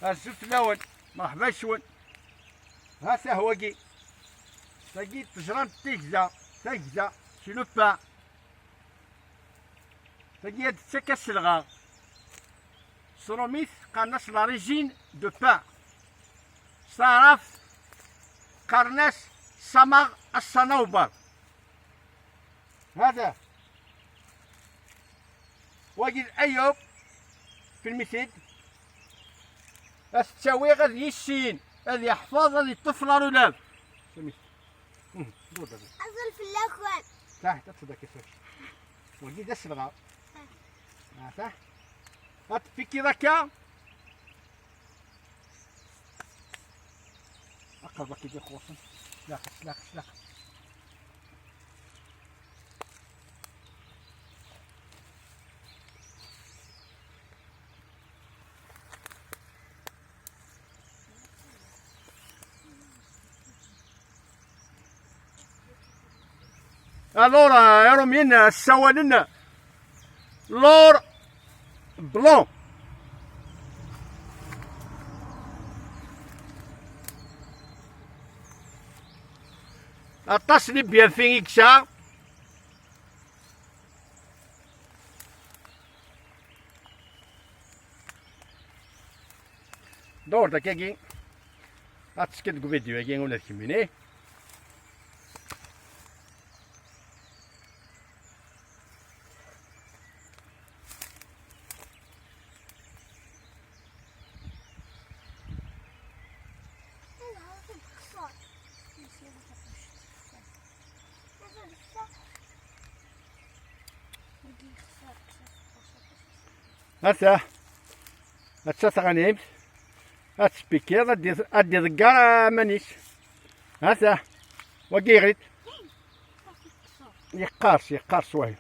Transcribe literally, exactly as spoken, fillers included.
Azul fell-awen, merḥba yes-wen. Ha-t-ah wagi. Tagi ṭṭejra n tigza, tagza, c'est le pain. Tagi ad d-tettak aselɣa. S trumit qqaren-as la résine de pain. S taɛrabt qqaren-as samaɣ asanawber. Hada. Wagi d ayub, filmit-id. Ad t-ttawiɣ ad yissin, ad yeḥfeḍ, ad yeṭṭef la relève. Filmit. Mhm, dur, dur. Azul fell-akent. Taḥt, ad tfeḍ akka. Wagi d aselɣa. Ah, taḥt. Ad tpikiḍ akka. Aqerb-agi d ixuṣṣen. Tlaqet, tlaqet, tlaqet. Alors, euh, Irumyen, euh, ssawalen l'or blanc. Aṭas n bienfaits i yesɛa. Dor-d akkagi. Ad teskiḍ deg uvidyu-agi ula d kemmini. Ata, atta teɣnimt, ad tespikiḍ, ad d-, ad d-iḍegger aman-is. Ata, wagi yeɣli-d. Yeqqers, yeqqers wahi.